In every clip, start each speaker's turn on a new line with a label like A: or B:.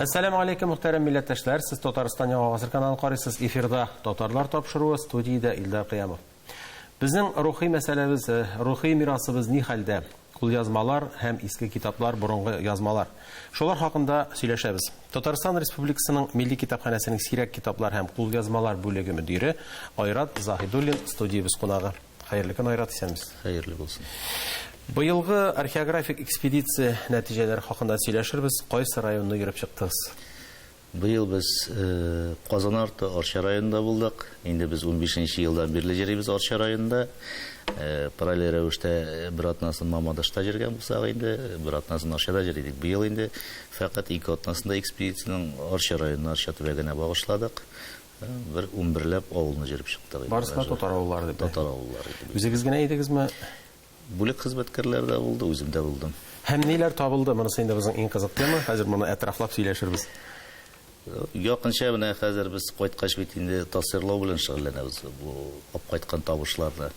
A: Әссәламү алейкум, мөхтәрәм милләттәшләр! Сез Татарстан Яңа Гасыр каналын карыйсыз. Эфирда Татарлар тапшыруы, студиядә Илдар Кыямов. Безнең рухи мәсьәләбез, э, рухи мирасыбыз ни хәлдә? Кулъязмалар һәм иске китаплар, борынгы язмалар. Шулар хакында сөйләшәбез. Татарстан Республикасының Милли китапханәсенең сирәк китаплар һәм кулъязмалар бүлеге мөдире Айрат Заһидуллин студиябез кунагы. Хәерле көн, Айрат, исәнмесез.
B: Хәерле булсын.
A: Быелгы археографик экспедиция нәтиҗәләре хакында сөйләшербез. Кайсы районны йөреп чыктыгыз?
B: Быел без Казан арты Арча районында булдык. Инде без 15 елдан бирле йөрибез Арча районында. Параллель рәвештә бер атнасын Мамадышта йөргән булсак инде, бер атнасын Арчада йөри идек. Быел инде фәкать ике атнасында экспедициянең Арча районына, Арча төбәгенә багышладык. Бер унберләп авылны җөреп чыктык.
A: Барысы да татар авыллары дип.
B: Татар авыллары
A: иде. Үзегез генә идегезме?
B: Бүлек хезмәткәрләре дә булды, үзем дә булдым.
A: Һәм ниләр табылды? Монысы инде безнең иң кызык тема. Хәзер моны әтрафлап сөйләшербез.
B: Якынча менә хәзер без кайткач бит инде тасвирлау белән шөгыльләнәбез. Бу алып кайткан табышларны.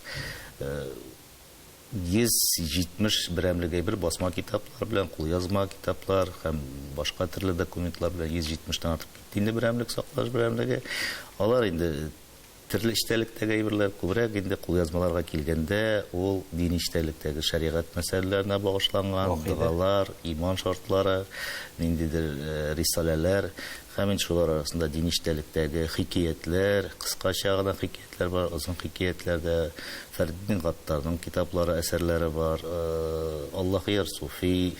B: 170 берәмлек әйбер басма китаплар белән, кулъязма китаплар һәм башка төрле документлар белән 170 тән артып китте инде берәмлек саклаш берәмлеге. Алар инде төрле эчтәлектәге әйберләр, күбрәк инде кулъязмаларга килгәндә, ул дини эчтәлектәге шәригать мәсьәләләренә багышланган, догалар, иман шартлары, ниндидер рисаләләр һәм инде шулар арасында дини эчтәлектәге хикәятләр, кыскача гына хикәятләр бар, озын хикәятләр дә, Фәридетдин Гаттарның китаплары, әсәрләре бар, Аллаһыяр Суфи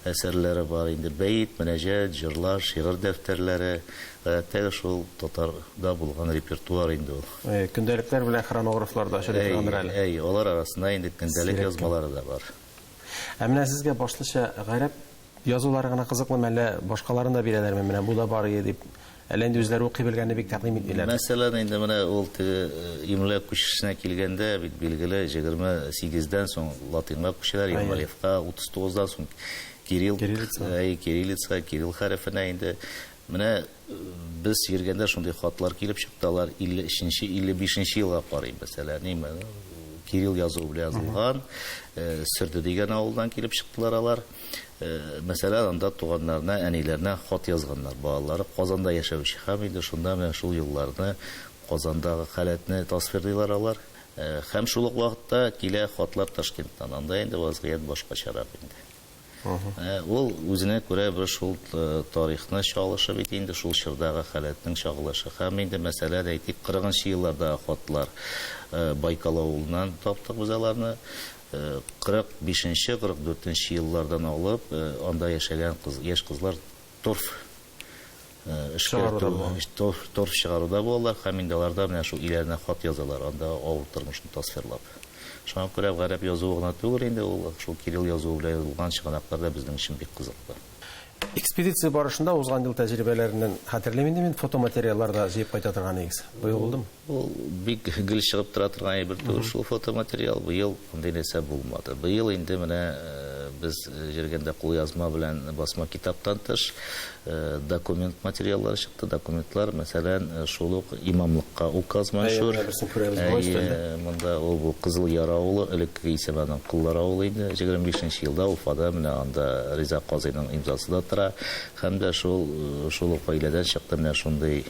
B: әсәрләре бар, инде бәет, мөнәҗәт, җырлар, шигырь дәфтәрләре, гадәттәге шул татарда булган репертуар инде ул.
A: Әйе, көндәлекләр белән хронографлар да очрый торгандыр әле.
B: Әйе, алар арасында инде көндәлек язмалары да бар.
A: Ә менә сезгә башлыча гарәп Язулары гына кызыклымы, әллә башкаларын да бирәләрме, менә бу да бар ие дип, әллә инде үзләре укый белгәнне бик тәкъдим итмиләрме?
B: Мәсәлән, инде менә ул теге имла күчешенә килгәндә, бит билгеле, 28 дән соң латинга күчәләр, Ямалевка, 39 дан соң кирилл,
A: Кириллица.
B: Әй, кириллица, кирилл хәрефенә инде. Менә без йөргәндә шундый хатлар килеп чыкты, алар 53 55 елга карый, мәсәлән, ниме, кирилл язуы белән язылган, Сөрде дигән авылдан килеп чыктылар алар. Мәсәлән, анда туганнарына, әниләренә хат язганнар, балалары Казанда яшәүче һәм инде шунда менә шул елларны Казандагы халәтне тасвирлыйлар алар. Һәм шул ук вакытта килә хатлар Ташкенттан. Анда инде вазгыять башкачарак инде. Ул үзенә күрә бер шул тарихны чагылышы бит инде, шул чордагы халәтнең чагылышы. Һәм инде, мәсәлән, әйтик, 40 нчы еллардагы хатлар Байкал авылыннан таптык без аларны. 45 нче, 44 нче еллардан алып, анда яшәгән кыз, яшь кызлар торф эшкәртү, торф, торф чыгаруда булалар һәм инде аларда менә шул өйләренә хат язалар, анда авыр тормышны тасвирлап. Шуңа күрә гарәп язуы гына түгел инде ул, шул кирилл язуы белән язылган чыганаклар да безнең өчен бик кызыклы.
A: Экспедиция барышында узган ел тәҗрибәләреннән хәтерлим инде мин, фотоматериаллар да җыеп кайта торган идегез. Быел булдымы?
B: Ул бик гел чыгып тора торган әйбер түгел шул фотоматериал. Быел андый нәрсә булмады. Быел инде менә без йөргәндә кулъязма белән басма китаптан тыш документ материаллары чыкты. Документлар, мәсәлән, шул ук имамлыкка указ мәншүр.
A: Әйе,
B: монда ул бу Кызыл Яр авылы, элеккеге исеме аның Коллар авылы инде. 25 елда Уфада менә анда Риза казыйның имзасы да тора. Һәм дә шул шул ук гаиләдән чыкты менә шундый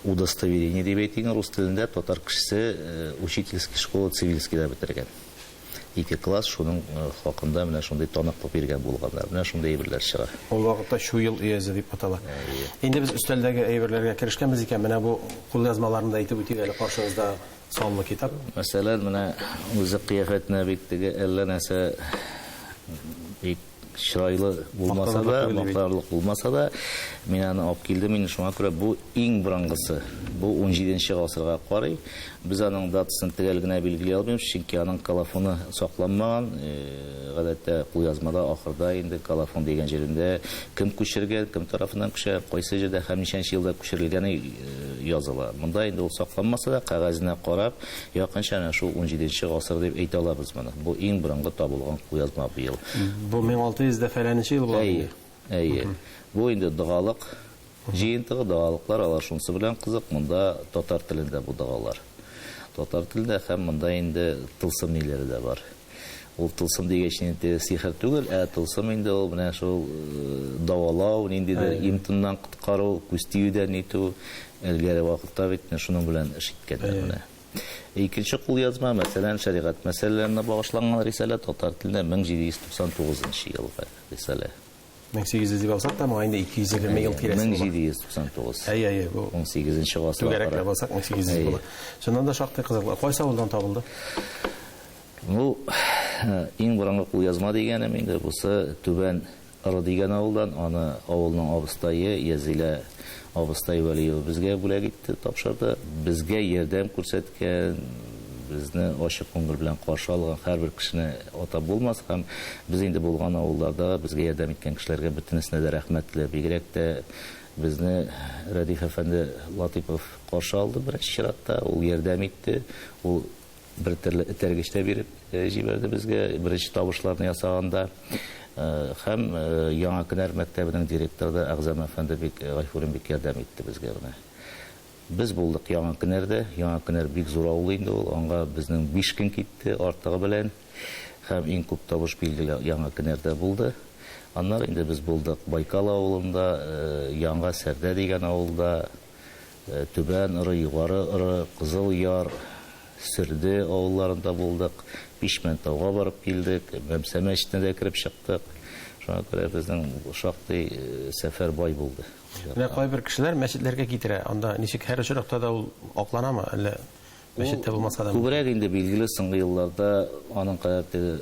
B: удостоверение дип әйтик, рус телендә татар кешесе учительский школа Цивильскийда бетергән. Ике класс шуның хакында менә шундый таныклык биргән булганнар. Менә шундый әйберләр чыга.
A: Ул вакытта Чуел өязе дип атала. Инде без өстәлдәге әйберләргә керешкәнбез икән, менә бу кулъязмаларны да әйтеп үтик әле каршыгызда саллы китап.
B: Мәсәлән, менә үзе кыяфәтенә бик теге әллә нәрсә бик чырайлы булмаса да, мактанырлык булмаса да, мин аны алып килдем инде, шуңа күрә бу иң борынгысы. Бу 17 гасырга карый. Без аның датасын төгәл генә билгели алмыйбыз, чөнки аның колофоны сакланмаган. Гадәттә кулъязмада ахырда инде колофон дигән җирендә кем күчергән, кем тарафыннан күчә, кайсы җирдә һәм ничәнче елда күчерелгәне языла. Монда инде ул сакланмаса да, кәгазенә карап, Якынча әнә шул унҗиденче гасыр дип әйтә алабыз моны. Бу иң борынгы табылган кулъязма быел.
A: Бу 1600 дә фәләненче ел була
B: инде. Әйе, әйе. Бу инде догалык җыентыгы, догалыклар алар шунысы белән кызык, монда татар телендә бу догалар. Татар телендә һәм монда инде тылсым ниләре дә бар. Ул тылсым дигәч инде сихер түгел, ә тылсым инде ул менә шул давалау, ниндидер им-томнан коткару, күз тиюдән нитү. Элгәре вакытта бит шуның белән эш иткәннәр менә. Икенче кулъязма, мәсәлән, шәригать мәсьәләләренә багышланган рисалә татар телендә 1799 елгы рисалә.
A: 1800 дип алсак та, моңа инде 220 ел тирәсе була.
B: 1799.
A: Әйе, әйе, бу
B: 18 гасырга.
A: Түгәрәкләп алсак 1800 була. Чыннан да шактый кызыклы. Кайсы авылдан табылды?
B: Бу иң борынгы кулъязма дигәнем инде бусы Түбән Ыры дигән авылдан, аны авылның абыстае Язилә абыстай Вәлиева безгә бүләк итте, тапшырды. Безгә ярдәм күрсәткән, безне ачык күңел белән каршы алган һәрбер кешене атап булмас һәм без инде булган авылларда безгә ярдәм иткән кешеләргә бөтенесенә дә рәхмәтле. Бигрәк тә безне Рәдиф әфәнде Латыйпов каршы алды беренче чиратта, ул ярдәм итте, ул бер төрле этәргеч тә биреп җибәрде безгә беренче табышларны ясаганда. Һәм Яңа Кенәр мәктәбенең директоры да Әгъзам әфәнде бик Гайфуллин бик ярдәм итте безгә менә. Без булдык Яңа Кенәрдә. Яңа Кенәр бик зур авыл инде ул. Аңа безнең 5 көн китте артыгы белән. Һәм иң күп табыш билгеле Яңа Кенәрдә булды. Аннары инде без булдык Байкал авылында, Яңа Сәрдә дигән авылда, Түбән Оры, Югары Оры, Кызыл Яр, Сөрде авылларында булдык. Пишмән тауга барып килдек, Мәмсә мәчетенә дә кереп чыктык. Шуңа күрә безнең шактый сәфәр бай булды.
A: Менә кайбер кешеләр мәчетләргә китерә. Анда ничек һәр очракта да ул акланамы, әллә мәчеттә булмаса да?
B: Күбрәк инде билгеле соңгы елларда аның кадәр теге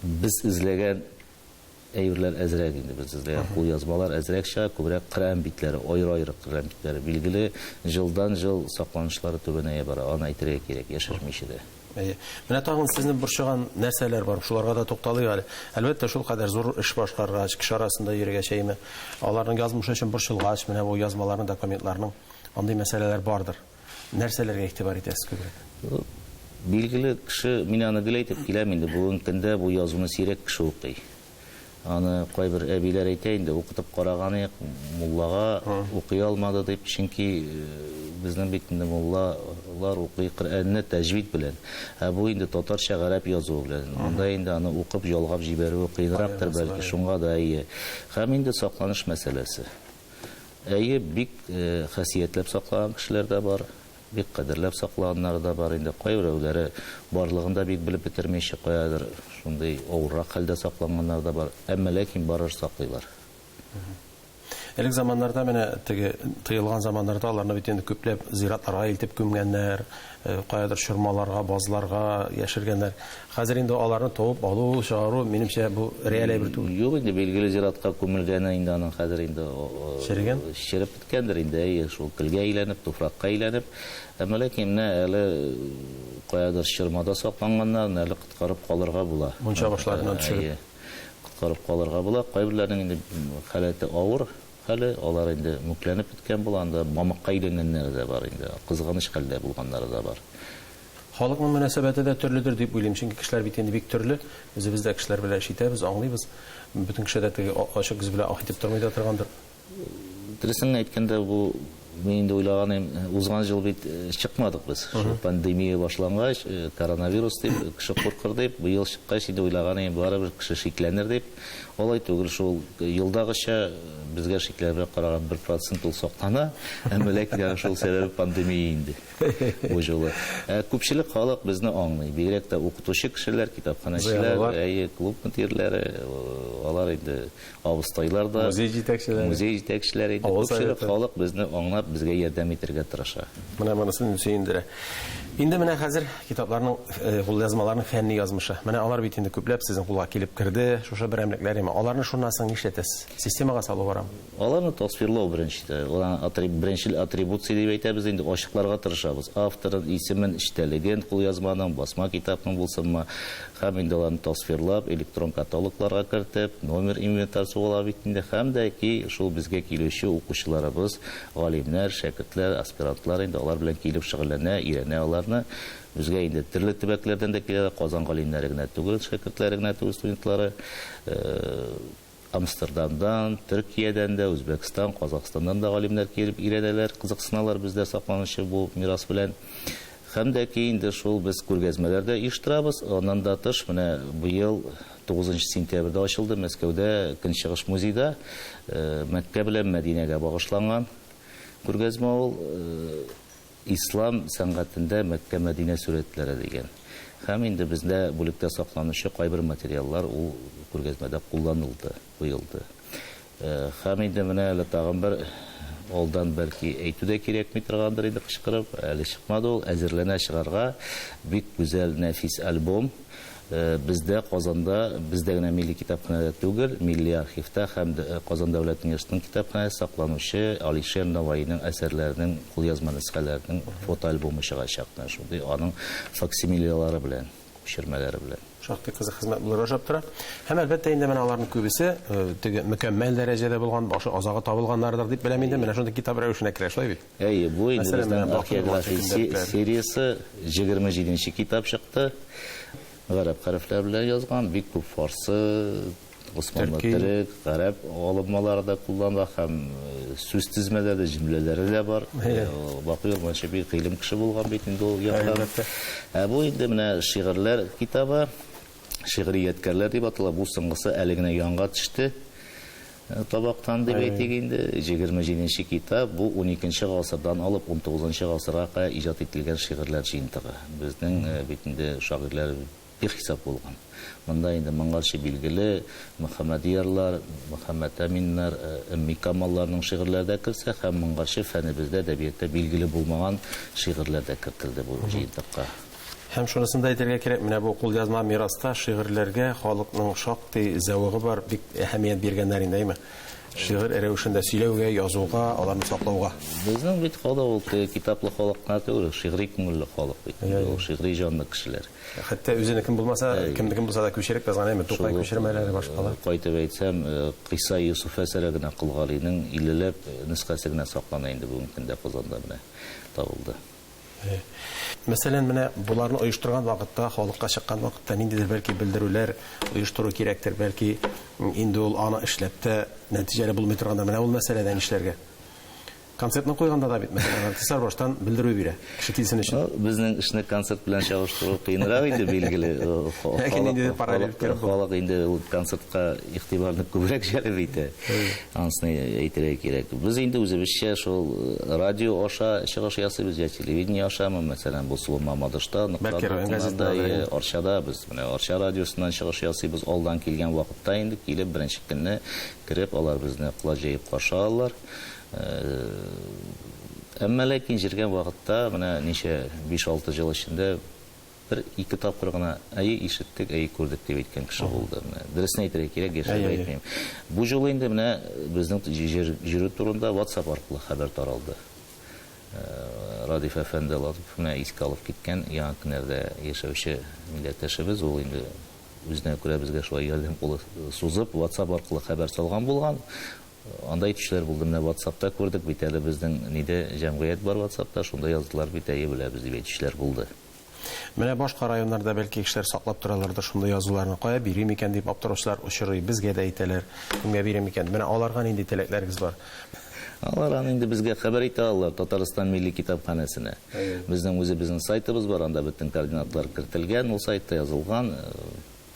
B: без эзләгән әйберләр әзрәк инде, без эзләгән кулъязмалар әзрәк чыга, күбрәк Коръән битләре, аеры-аеры Коръән битләре. Билгеле, җылдан-җыл сакланышлары түбәнәя бара, аны әйтергә кирәк, яшермичә дә.
A: Әйе. Менә тагын сезне борчыган нәрсәләр бар, шуларга да тукталыйк әле. Әлбәттә, шул кадәр зур эш башкаргач, кеше арасында йөргәч, әйеме, аларның язмышы өчен борчылгач, менә бу язмаларның, документларның андый мәсьәләләр бардыр. Нәрсәләргә игътибар итәсез күбрәк?
B: Билгеле, кеше, мин аны гел әйтеп киләм инде, бүгенге көндә бу язуны сирәк кеше укый. Аны кайбер әбиләр әйтә инде, укытып караган идек, муллага укый алмады дип, чөнки безнең бит инде муллалар укый Коръәнне тәҗвид белән. Ә бу инде татарча гарәп язуы белән. Монда инде аны укып ялгап җибәрүе кыенрактыр бәлки, шуңа да әйе. Һәм инде сакланыш мәсьәләсе. Әйе, бик хасиятләп саклаган кешеләр дә бар, бик кадерләп саклаганнары да бар инде. Кайберәүләре барлыгын да бик белеп бетермичә, каядыр шундый авыррак хәлдә сакланганнар да бар. Әмма ләкин барыбер саклыйлар.
A: Элек заманнарда менә теге тыелган заманнарда аларны бит инде күпләп зиратларга илтеп күмгәннәр, каядыр чормаларга, базларга яшергәннәр. Хәзер инде аларны табып алу, чыгару, минемчә, бу реаль әйбер түгел.
B: Юк инде, билгеле зиратка күмелгәне инде аның хәзер инде
A: Черегән?
B: Череп беткәндер инде, әйе, шул көлгә әйләнеп, туфракка әйләнеп. Әмма ләкин менә әле каядыр чормада сакланганнарын әле коткарып калырга була.
A: Мунча башларыннан төшереп.
B: Әйе. Коткарып калырга була. Кайберләренең инде халәте авыр хәле, алар инде мүкләнеп беткән була, анда мамыкка әйләнгәннәре дә бар инде, кызганыч хәлдә булганнары да бар.
A: Халыкның мөнәсәбәте дә төрледер дип уйлыйм, чөнки кешеләр бит инде бик төрле. Үзебез дә кешеләр белән эш итәбез, аңлыйбыз. Бөтен кеше дә теге ачык йөз белән ах итеп тормый да торгандыр.
B: Дөресен әйткәндә, бу мин инде уйлаган идем, узган ел бит чыкмадык без. Шул пандемия башлангач, коронавирус дип, кеше куркыр дип, быел чыккач инде уйлаган идем, барыбер кеше шикләнер дип. Алай түгел, шул елдагыча безгә шикләнеп караган 1% ул саклана, әмма ләкин аны шул сәбәбе пандемия инде. Бу юлы. Күпчелек халык безне аңлый. Бигрәк тә укытучы кешеләр, китапханәчеләр,
A: Зыялылар.
B: әйе, клуб мөдирләре, алар инде абыстайлар да,
A: Музей җитәкчеләре.
B: Музей җитәкчеләре инде.
A: Авыл
B: Күпчелек
A: советы.
B: халык безне аңлап, безгә ярдәм итәргә тырыша.
A: Менә монысын сөендерә. Инде менә хәзер китапларның, кулъязмаларның фәнни язмышы. Менә алар бит инде күпләп сезнең кулга килеп керде, шушы берәмлекләр име. Аларны шуннан соң нишләтәсез? Системага салу барамы?
B: Аларны тасвирлау беренче, аларны беренчел атрибуция дип әйтәбез инде, ачыкларга тырышабыз. Авторын, исемен, эчтәлеген, кулъязманың, басма китапның булсынмы, һәм инде аларны тасвирлап, электрон каталогларга кертеп, номер инвентарь сугыла бит инде, һәм дә ки шул безгә килүче укучыларыбыз, галимнәр, шәкертләр, аспирантлар инде алар белән килеп шөгыльләнә, өйрәнә аларны. Безгә инде төрле төбәкләрдән дә килә, Казан галимнәре генә түгел, шәкертләре генә түгел, студентлары. Амстердамдан, Төркиядән дә, Үзбәкстан, Казахстаннан да галимнәр килеп өйрәнәләр, кызыксыналар бездә сакланучы бу мирас белән. Һәм дә ки инде шул без күргәзмәләр дә оештырабыз. Аннан да тыш, менә быел 9 сентябрьдә ачылды Мәскәүдә Көнчыгыш музейда Мәккә белән Мәдинәгә багышланган күргәзмә ул. Ислам сәнгатендә Мәккә Мәдинә сурәтләре дигән. Һәм инде бездә бүлектә сакланучы кайбер материаллар ул күргәзмәдә кулланылды, куелды. Һәм инде менә әле тагын бер алдан бәлки әйтү дә кирәкми торгандыр инде кычкырып, әле чыкмады ул, әзерләнә чыгарга бик гүзәл, нәфис альбом. Бездә Казанда, бездә генә милли китапханәдә түгел, милли архивта һәм Казан дәүләт университетының китапханәсе сакланучы Алишер Наваиның әсәрләренең кулъязма нөсхәләренең фотоальбомы чыгачак. Менә шундый аның факсимилялары белән, күчермәләре белән.
A: Шактый кызык хезмәт булырга ошап тора. Һәм әлбәттә инде менә аларның күбесе теге мөкәммәл дәрәҗәдә булган, башы азагы табылганнардыр дип беләм инде. Менә шундый китап рәвешенә керә, шулай бит?
B: Әйе, бу инде безнең археография сериясе 27 нче китап чыкты. Гарәп хәрефләре белән язган, бик күп фарсы, госманлы төрек, гарәп алынмалары да кулланыла һәм сүз тезмәләре, җөмләләре дә бар. Бакый Урманче бик гыйлем кеше булган бит инде ул яктан. Ә бу инде менә шигырьләр китабы, шигъри ядкәрләр дип атала. Бу соңгысы әле генә янга төште. Табактан дип әйтик инде, 27 нче китап, бу 12 гасырдан алып 19 гасырга кадәр иҗат ителгән шигырьләр җыентыгы. Безнең бит инде шагыйрьләр бихисап булган. Монда инде моңарчы билгеле Мөхәммәдиярлар, Мөхәммәтәминнар, Өмми Камалларның шигырьләре дә керсә һәм моңарчы фәнебездә, әдәбиятта билгеле булмаган шигырьләр дә кертелде бу җыентыкка.
A: Һәм шунысын да әйтергә кирәк, менә бу кулъязма мираста шигырьләргә халыкның шактый зәвыгы бар, бик әһәмият биргәннәр инде, әйме? Шигырь рәвешендә сөйләүгә, язуга, аларны саклауга.
B: Безнең бит халык ул китаплы халык кына түгел, шигъри күңелле халык бит. Ул шигъри җанлы кешеләр.
A: Хәтта үзенекен булмаса, кемнекен булса да күчереп язган, әйме? Тукай күчермәләре, башкалар.
B: Кайтып әйтсәм, Кыйса Йосыф әсәре генә Кол Галинең иллеләп нөсхәсе генә саклана инде бүгенге көндә Казанда менә табылды.
A: Мәсәлән, менә боларны оештырган вакытта, халыкка чыккан вакытта ниндидер бәлки белдерүләр оештыру кирәктер, бәлки инде ул аны эшләп тә нәтиҗәле булмый торгандыр. Менә ул мәсьәләдә нишләргә? Концертны куйганда да бит, мәсәлән, артистлар баштан белдерү бирә, кеше килсен өчен.
B: Безнең эшне концерт белән чагыштыру кыенрак инде, билгеле.
A: Ләкин инде параллель үткәреп
B: була. Халык инде ул концертка игътибарны күбрәк җәлеп итә. Анысын әйтергә кирәк. Без инде үзебезчә шул радио аша чыгыш ясыйбыз, я телевидение ашамы, мәсәлән, бу Сулым Мамадышта,
A: Бәлки район газетында да.
B: Арчада без менә Арча радиосыннан чыгыш ясыйбыз. Алдан килгән вакытта инде килеп беренче көнне кереп, алар безне колач җәеп каршы алалар. Әмма ләкин җиргән вакытта менә ничә 5-6 ел эчендә бер ике тапкыр гына әйе ишеттек, әйе күрдек дип әйткән кеше булды. Менә дөресен әйтергә кирәк, яшереп әйтмим. Бу юлы инде менә безнең җөрү турында WhatsApp аркылы хәбәр таралды. Радиф әфәнде Латыпов менә искә алып киткән яңа көннәрдә яшәүче милләттәшебез, ул инде үзенә күрә безгә шулай ярдәм кулы сузып, WhatsApp аркылы хәбәр салган булган. Анда әйтүчеләр булды, менә WhatsAppта күрдек бит әле безнең нидә җәмгыять бар WhatsAppта, шунда яздылар бит, әйе беләбез дип әйтүчеләр булды.
A: Менә башка районнарда бәлки кешеләр саклап торалардыр шундый язуларны. Кая бирим икән дип аптыраучылар очрый, безгә дә әйтәләр, кемгә бирим икән. Менә аларга нинди теләкләрегез бар?
B: Алар аны инде безгә хәбәр итә алалар, Татарстан Милли китапханәсенә. Безнең үзебезнең сайтыбыз бар, анда бөтен координатлар кертелгән, ул сайтта язылган.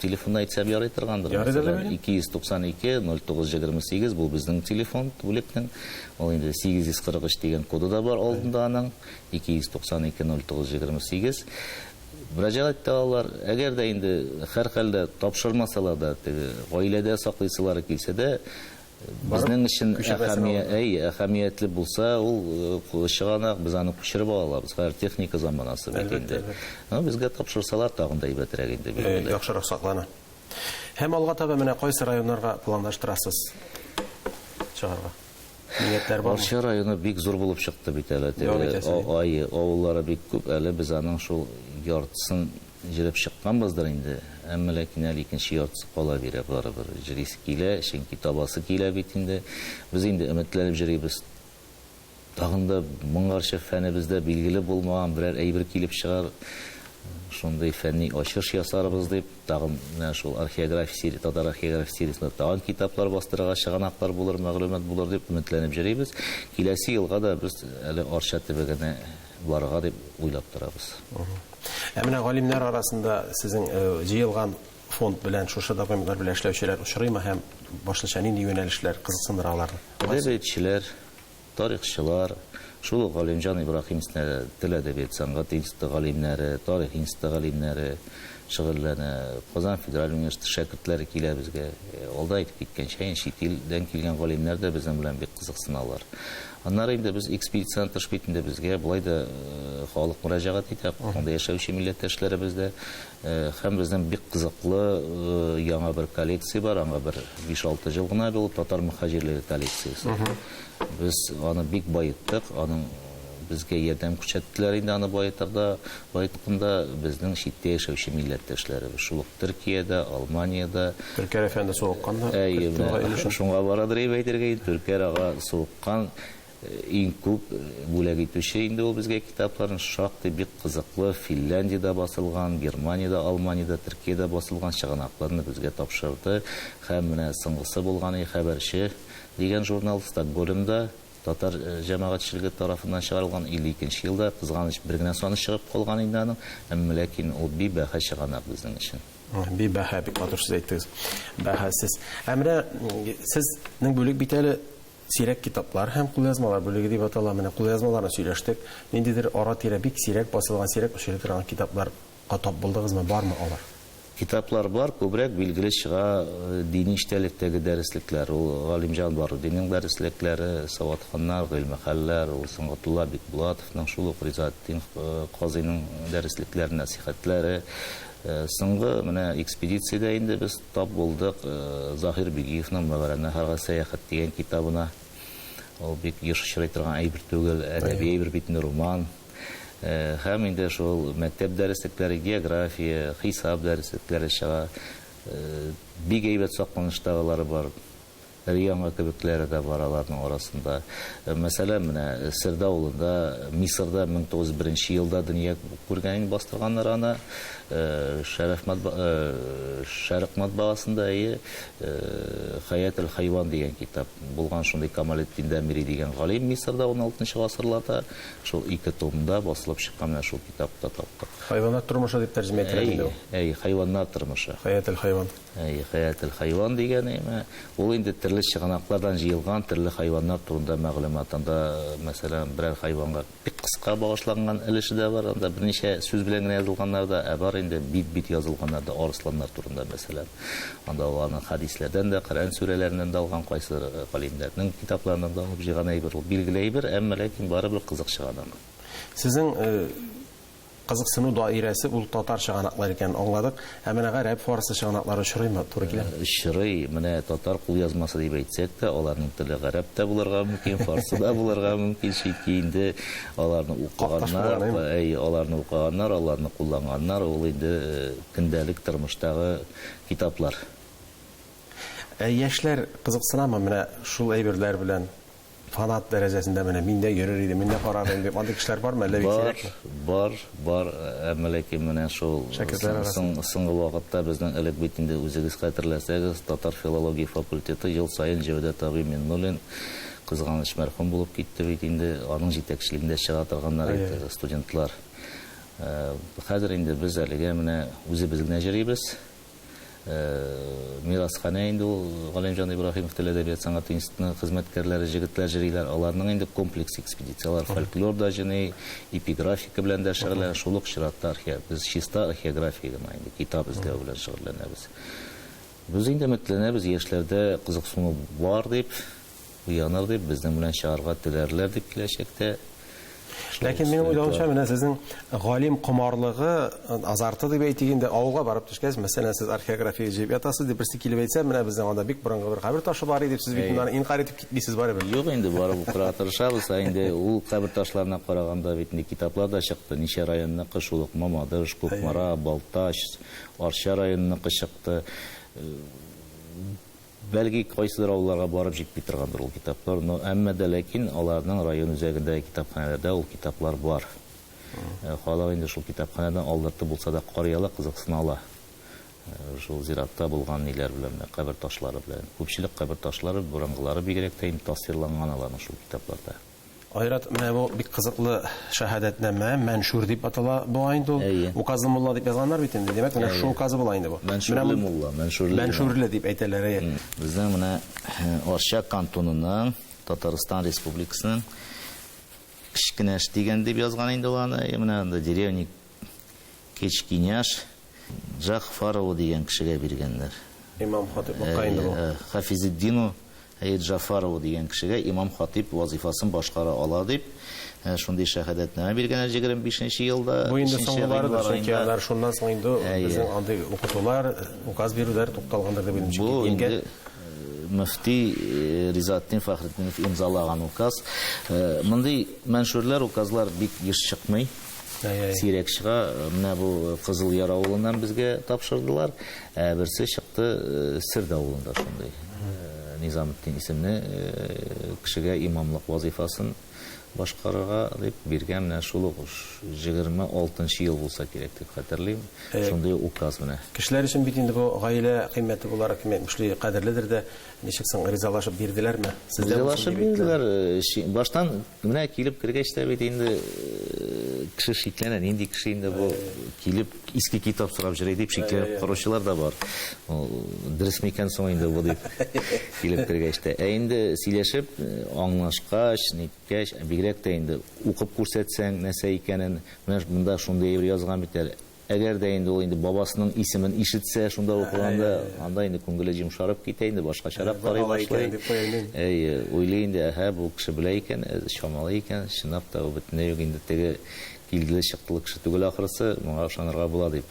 B: Телефонны әйтсәм ярый торгандыр.
A: Ярыйдыр,
B: 292 0928 бу безнең телефон бүлекнең. Ул инде 843 дигән коды да бар алдында аның. 292 0928. Мөрәҗәгать итә алалар. Әгәр дә инде һәрхәлдә тапшырмасалар да, теге гаиләдә саклыйсылары килсә дә, безнең өчен әһәмиятле булса, ул чыганак, без аны күчереп ала алабыз. Хәзер техника заманасы бит инде. Безгә тапшырсалар тагын да әйбәтрәк инде, билгеле.
A: Яхшырак саклана. Һәм алга таба менә кайсы районнарга планлаштырасыз чыгарга? Ниятләр бармы?
B: Арча районы бик зур булып чыкты бит әле. Авыллары бик күп. Әле без аның шул яртысын җырып чыкканбыздыр инде. Әмма ләкин әле икенче яртысы кала бирә барыбер. Җырисе килә, чөнки табасы килә бит инде. Без инде өметләнеп җырыйбыз. Тагын да моңарчы фәнебездә билгеле булмаган берәр әйбер килеп чыгар. Шундый фәнни ачыш ясарбыз дип, тагын менә шул археография серия, татар археография сериясендә тагын китаплар бастырырга чыганаклар булыр, мәгълүмат булыр дип өметләнеп җырыйбыз. Киләсе елга да без әле Арча төбәгенә барырга дип уйлап торабыз.
A: Ә менә галимнәр арасында сезнең җыелган фонд белән шушы документлар белән эшләүчеләр очрыймы һәм башлыча нинди юнәлешләр кызыксындыра аларны?
B: Әдәбиятчылар, тарихчылар, шул ук Галимҗан Ибраһим тел әдәбият сәнгать институты галимнәре, тарих институты галимнәре шөгыльләнә. Казан федераль университеты шәкертләре килә безгә. Алда әйтеп киткәнчә, чит илдән килгән галимнәр дә безнең белән бик кызыксыналар. Аннары инде без экспедициядән тыш бит инде безгә болай да халык мөрәҗәгать итә, анда яшәүче милләттәшләребез дә. Һәм безнең бик кызыклы яңа бер коллекция бар, аңа бер 5-6 ел гына булды, татар мөхаҗирлеге коллекциясе. Без аны бик байыттык, аның безгә ярдәм күрсәттеләр инде аны байытырда, байытканда безнең читтә яшәүче милләттәшләребез, шул ук Төркиядә, Алманиядә.
A: Төркәр әфәнде суыккан да.
B: Әйе, шуңа барадыр дип әйтергә инде, Төркәр ага суыккан иң күп бүләк итүче инде ул безгә китапларын шактый бик кызыклы Финляндиядә басылган, Германиядә, Алманиядә, Төркиядә басылган чыганакларны безгә тапшырды. Һәм менә соңгысы булган Хәбәрче дигән журнал Стокгольмда татар җәмәгатьчелеге тарафыннан чыгарылган 52 елда, кызганыч бер генә саны чыгып калган инде аның, әмма ләкин ул бибәһа чыганак безнең өчен.
A: Бибәһа, бик матур сүз әйттегез. Бәһасез. Ә менә сезнең бүлек бит әле сирәк китаплар һәм кулъязмалар бүлеге дип атала. Менә кулъязмаларны сөйләштек. Ниндидер ара-тирә бик сирәк басылган, сирәк очрый торган китапларга тап булдыгызмы, бармы алар?
B: Китаплар бар, күбрәк билгеле чыга дини эчтәлектәге дәреслекләр. Ул Галимҗан Барудинның дәреслекләре, Саватханнар, Гыйльмехәлләр, ул Сөнгатулла Бикбулатовның, шул ук Ризаэтдин Казыйның дәреслекләре, нәсихәтләре. Соңгы менә экспедициядә инде без тап булдык Заһир Бигиевның Мәвәрәннәһәргә сәяхәт дигән китабына. Ул бик еш очрый торган әйбер түгел, әдәби әйбер бит инде, роман. Һәм инде шул мәктәп дәреслекләре, география, хисап дәреслекләре чыга. Бик әйбәт сакланыштагылары бар. Өр-яңа кебекләре дә бар аларның арасында. Мәсәлән, менә Серда авылында, Мисырда 1901 елда дөнья күргән инде бастырганнар аны. Шәрәф матба, Шәрык матбаасында, әйе, Хаятел хайван дигән китап булган, шундый Камалетдин Дәмири дигән галим Мисырда 16 гасырларда шул ике томда басылып чыккан менә шул китапта таптык.
A: Хайваннар тормышы дип тәрҗемә ителә инде ул.
B: Әйе, хайваннар тормышы.
A: Хаятел хайван.
B: Әйе, Хаятел хайван дигән әйме. Ул инде төрле чыганаклардан җыелган төрле хайваннар турында мәгълүмат. Анда, мәсәлән, берәр хайванга бик кыска багышланган өлеше дә бар, анда берничә сүз белән генә язылганнар да, ә бар инде бит-бит язылганнар да, арысланнар турында, мәсәлән. Анда аларны хәдисләрдән дә, Коръән сүрәләреннән дә алган, кайсыдыр галимнәрнең китапларыннан да алып җыйган әйбер ул. Билгеле әйбер, әмма ләкин барыбер кызык чыганак.
A: Сезнең кызыксыну даирәсе ул татар чыганаклары икәнен аңладык. Ә менә гарәп, фарсы чыганаклары очрыймы? Туры килә?
B: Очрый. Менә татар кулъязмасы дип әйтсәк тә, аларның теле гарәп тә булырга мөмкин, фарсы да булырга мөмкин, чөнки инде аларны укыганнар, әй, аларны укыганнар, аларны кулланганнар, ул инде көндәлек тормыштагы китаплар.
A: Ә яшьләр кызыксынамы менә шул әйберләр белән? Фанат дәрәҗәсендә менә мин дә йөрер идем, мин дә карар идем дип, андый кешеләр бармы, әллә бик
B: Бар,
A: сирәкме?
B: бар, бар, әмма ләкин менә шул
A: Шәкертләр арасында.
B: соңгы вакытта безнең элек бит инде үзегез хәтерләсәгез, татар филология факультеты ел саен Җәүдәт абый Миннуллин, кызганыч мәрхүм булып китте бит инде, аның җитәкчелегендә чыга торганнар иде студентлар. Хәзер инде без әлегә менә үзебез генә йөрибез. Мирасханә инде ул Галимҗан Ибраһимов тел әдәбият сәнгате институтының хезмәткәрләре, җегетләр җөриләр. Аларның инде комплекс экспедицияләр, фольклор да җыйный, эпиграфика белән дә шөгыльләнә. Шул ук чиратта без чиста археография гына инде китап эзләү белән шөгыльләнәбез. Без инде өметләнәбез, яшьләрдә кызыксыну бар дип, уяныр дип, безнең белән чыгарга теләрләр дип киләчәктә.
A: Ләкин минем уйлавымча, менә сезнең галим комарлыгы, азарты дип әйтик инде, авылга барып төшкәч, мәсәлән, сез археография җыеп ятасыз дип берсе килеп әйтсә, менә безнең анда бик борынгы бер кабер ташы бар иде дип, сез бит моны инкарь итеп китмисез барыбер.
B: Юк инде, барып укырга тырышабыз, ә инде ул кабер ташларына караганда бит инде китаплар да чыкты. Ничә районныкы, шул ук Мамадыш, Кукмара, Балтач, Арча районныкы чыкты. Бәлки кайсыдыр авылларга барып җитми торгандыр ул китаплар, но әмма дә ләкин аларның район үзәгендәге китапханәләрдә ул китаплар бар. Халык инде шул китапханәдән алдыртып булса да карый ала, кызыксына ала. Шул зиратта булган ниләр белән, менә кабер ташлары белән. Күпчелек кабер ташлары, борынгылары бигрәк тә инде тасвирланган аларның шул китапларда.
A: Айрат, менә бу бик кызыклы шәһадәтнамә, мәншүр дип атала була инде ул.
B: Әйе.
A: Указлы мулла дип язганнар бит инде. Димәк, менә шул указы була инде бу.
B: Мәншүрле мулла, мәншүрле.
A: Мәншүрле дип әйтәләр, әйе.
B: Безнең менә Арча кантонының, Татарстан Республикасының Кечкенәш дигән дип язган инде ул аны. Менә анда деревня Кечкиняш Джахфарову дигән кешегә биргәннәр.
A: Имам хатиплыкка инде бу.
B: Хафизетдину Джафарову дигән кешегә имам хатип вазифасын башкара ала дип, шундый шәһадәтнамә биргәннәр 25 елда.
A: Бу инде
B: 3
A: соңгыларыдыр,
B: гыйнвар
A: чөнки
B: аенда.
A: алар шуннан соң инде безнең андый укытулар, указ бирүләр тукталгандыр дип уйлыйм.
B: Бу
A: Чөнки дингә
B: инде мөфти Ризаэтдин Фәхретдинов имзалаган указ. Мондый мәншүрләр, указлар бик еш чыкмый. Сирәк чыга. Менә бу Кызыл Яр авылыннан безгә тапшырдылар. Берсе чыкты Сирд авылында шундый. Низаметдин исемле кешегә имамлык вазифасын башкарырга дип биргән менә шул ук 26 ел булса кирәк дип хәтерлим. Шундый указ менә.
A: Кешеләр өчен бит инде бу гаилә кыйммәте буларак кем әйтмешли кадерледер дә, ничек соң ризалашып бирделәрме? Сездә булсын
B: Ризалашып
A: дип әйттеләр.
B: бирделәр. Баштан менә килеп кергәч тә бит инде кеше шикләнә, нинди кеше инде бу килеп иске китап сорап йөри дип шикләнеп караучылар да бар. Ул дөрес микән соң инде бу дип килеп кергәч тә. Ә инде сөйләшеп, аңлашкач, ниткәч, бигрәк тә инде укып күрсәтсәң нәрсә икәнен, менә монда шундый әйбер язган бит әле. Әгәр дә инде ул инде бабасының исемен ишетсә, шунда укыганда, анда инде күңеле йомшарып китә инде, башкачарак карый
A: Алай икән
B: башлый.
A: дип куя инде.
B: Әй, уйлый инде, әһә, бу кеше белә икән, чамалы икән, чынлап та бу бөтенләй үк инде теге килделе чыктылы кеше түгел ахрысы, моңа ышанырга була дип.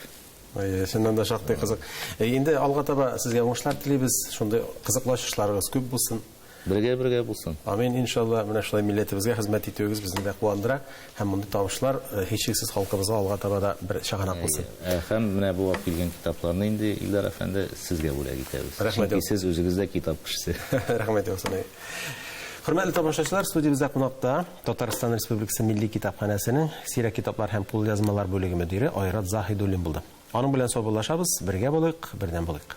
A: Әй, чыннан да шактый кызык. Инде алга таба сезгә уңышлар телибез, шундый кызыклы ачышларыгыз күп булсын.
B: Бергә-бергә булсын.
A: Амин, иншалла, менә шулай милләтебезгә хезмәт итүегез безне дә куандыра һәм мондый табышлар һичшиксез халкыбызга алга таба да бер чыганак булсын.
B: Һәм менә бу алып килгән китапларны инде Илдар әфәнде сезгә бүләк итәбез.
A: Рәхмәт.
B: Чөнки сез үзегез дә китап кешесе.
A: Рәхмәт яусын. Хөрмәтле тамашачылар, студиябездә кунакта Татарстан Республикасы Милли китапханәсенең сирәк китаплар һәм кулъязмалар бүлеге мөдире Айрат Заһидуллин булды. Аның белән саубуллашабыз, бергә булыйк, бердәм булыйк.